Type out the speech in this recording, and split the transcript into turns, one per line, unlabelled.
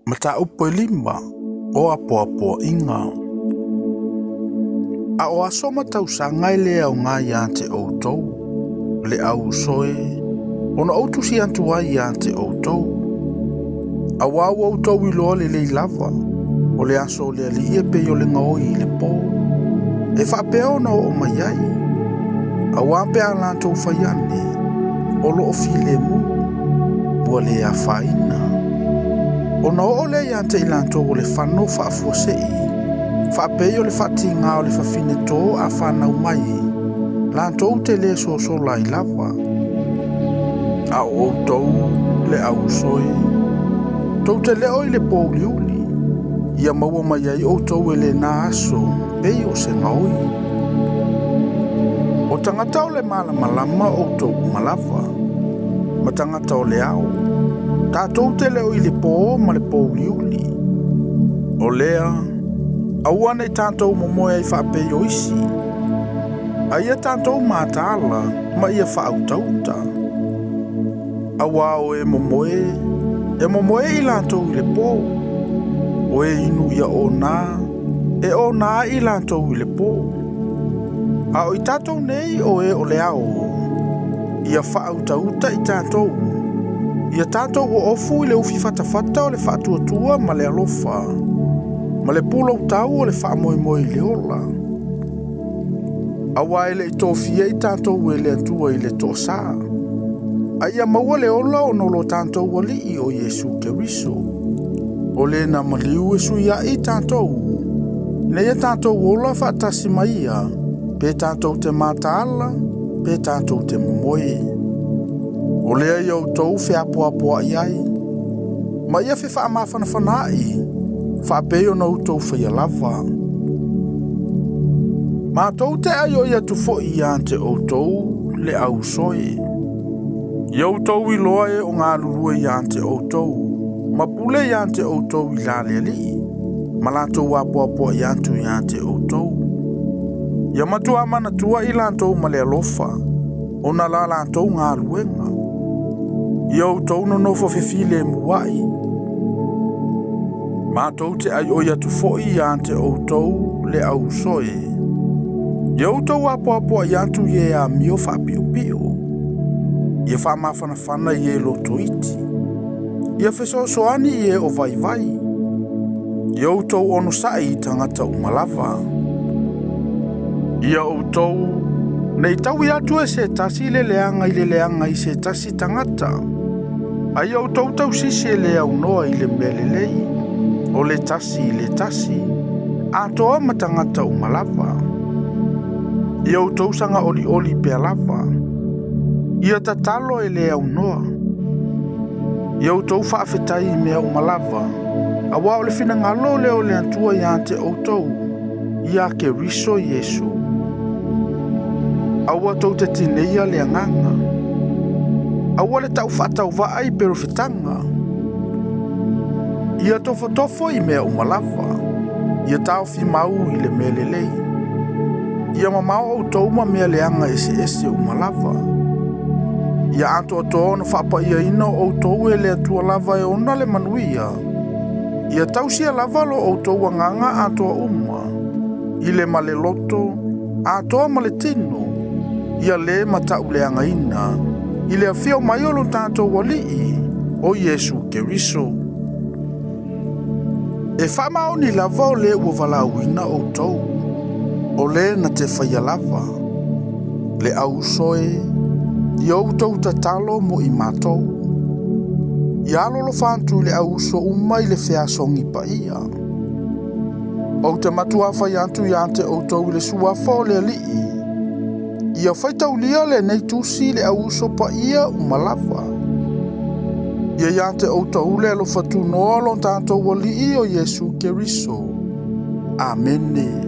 Mataupu e lima o apoapoaiga. A o aso ma tausaga e le aoga ia te outou, le au uso e, ona ou tusi atu ai ia te outou. Auā ua outou iloa lelei lava, o le aso o le Alii e pei o le gaoi i le pō, e faapea ona oo mai ai, auā pe a latou fai ane, o lo o filemu, ua le afaina. Ona oo lea ia te i latou o le fano faafuasei, faapei o le faatigā o le fafine tō a fanau mai, latou te le sosola ai lava. A o outou, le au uso e, tou te le o i le pōuliuli, ia maua mai ai outou e lenā aso pei o se gaoi. O tagata o le malamalama outou uma lava, ma tagata o le ao, tatou te le o i le pō ma le pōuliuli. O lea, aua ne i tatou momoe ai faapei o isi, a ia tatou mataala ma ia faautauta. Auā o e momoe, e momoe i latou i le pō, o e inu ia onā, e onā ai i latou i le pō. A o i tatou nei o e o le ao, ia faautauta i tatou, ia tatou oofu i le ufi fatafata o le faatuatua ma le alofa, ma le puloutau o le faamoemoe i le ola. Auā e le i tofia i tatou e le Atua i le toasā, a ia maua le ola ona o lo tatou Alii o Iesu Keriso. O le na maliu e suiaʻi i tatou, ina ia tatou ola faatasi ma ia, pe tatou te mataala, pe tatou te momoe. O lea ia outou feapoapoaʻi ai, ma ia fefaamafanafanaʻi, faapei ona outou faia lava. Matou te aioi atu foi ia te outou le au uso e. Ia outou iloa e o galulue ia te outou, ma pule ia te outou i la le Alii, ma latou apoapoai atu ia te outou. Ia matua manatua i latou ma le alofa, ona la latou galuega. Ia outou nonofo fefilemuaʻi. Matou te aioi atu foi ia te outou le au uso e. Ia outou apoapoai atu i e amio faapiopio. Ia faamafanafana i e loto iti. Ia fesoasoani i e o vaivai. Ia outou onosaʻi i tagata uma lava. Ia outou ne i taui atu e se tasi le leaga i le leaga i se tasi tagata, a ia outou tausisi e le aunoa i le mea lelei, o le tasi i le tasi, atoa ma tagata uma lava. Ia outou saga olioli pea lava. Ia tatalo e le aunoa. Ia outou faafetai i mea uma lava, auā o le finagalo lea o le Atua ia te outou, ia Keriso Iesu. Aua tou te tineia le agaga. Aua le taufaatauvaa i perofetaga. Ia tofotofo i mea uma lava. Ia taofi mau i le mea lelei. Ia mamao outou ma mea leaga eseese uma lava. Ia atoatoa ona faapaiaina o outou e le Atua lava e ona le manuia. Ia tausia lava lo outou agaga atoa uma, i le ma le loto, atoa ma le tino, ia le matauleagaina, i le afio mai o lo tatou Alii, o Iesu Keriso. E faamaoni lava o le ua valaauina outou, o le na te faia lava, le au uso e, ia outou tatalo mo i matou. Ia alolofa atu i le au uso uma i le feasogi paia. Ou te matua fai atu ia te outou i le suafa o le Alii, ia faitaulia lenei tusi i le au uso paia uma lava. Ia ia te outou le alofa tunoa o lo tatou Alii o Iesu Keriso. Amene.